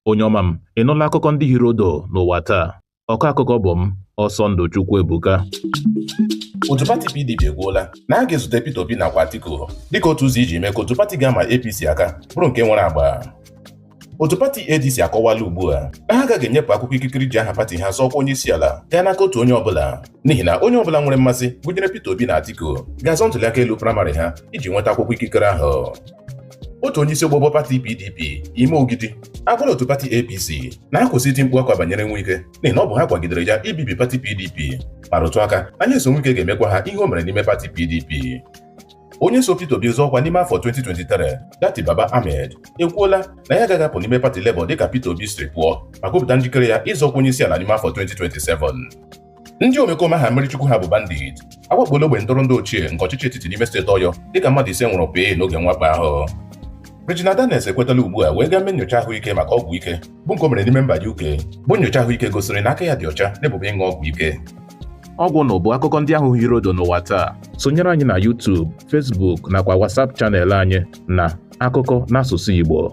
Onye ọma m, ị nụla akụkọ ndị hiri odo n'ụwa taa? Ọkọ akụkọ bụ m, Ọsọndụ Chukwuebuka. Otu pati PDP ekwuola na a ga-ezute Peter Obi nakwa Atiku dịka otu ụzọ iji mee ka otu pati ga-ama APC aka bụrụ nke nwere agba. Otu pati ADC akọwala ugbu a na ha agaghị enyepụ akwụkwọ ikikere iji aha pati ha zọọkwa onye isi ala gaa n'aka otu onye ọbụla, n'ihi na onye ọbụla nwere mmasị, gụnyere Peter Obi na Atiku, ga-azọ ntụliaka elu praịmarị ha iji nweta akwụkwọ ikikere ahụ. Otu onye isi ogbogbo pati PDP Ime Ogidi agwala otu pati APC na ha kwụsị iti mkpu akwa banyere Nwike, n'ihi na ọ bụ ha kwagidere ya ibibi pati PDP, ma rụtụ aka na Nyesom Wike ga-emekwa ha ihe o mere n'ime pati PDP. Onye so Peter Obi zọọ ọkwa n'ime afọ 2023, Datti Baba Ahmed, ekwuola na ya agaghị apụ n'ime pati Labour dịka Peter Obi siri pụọ, ma kwupụta njikere ya ịzọ ọkwa onye isi ala n'ime afọ 2027. Ndị omekome aha mmirichukwu ha bụ bandit awakpola ogbe ntụrụndụ ochie nke ọchịchị etiti n'ime steeti Ọyọ, dịka mmadụ 5 nwụrụ pee n'oge mwakpo ahụ. Regina Daniels ekwetala ugbu a wee gaa mee nyocha ahụike maka ọgwụ ike, bụ nke o mere n'ime mba UK, bụ nyocha ahụike gosiri na aka ya dị ọcha n'ebubo ịṅụ ọgwụ ike. Ọgwụ na bụ akụkọ ndị ahụ hiri odo n'ụwa taa. Sonyere anyị na YouTube, Facebook nakwa WhatsApp channel anyị na Akụkọ n'asụsụ Igbo.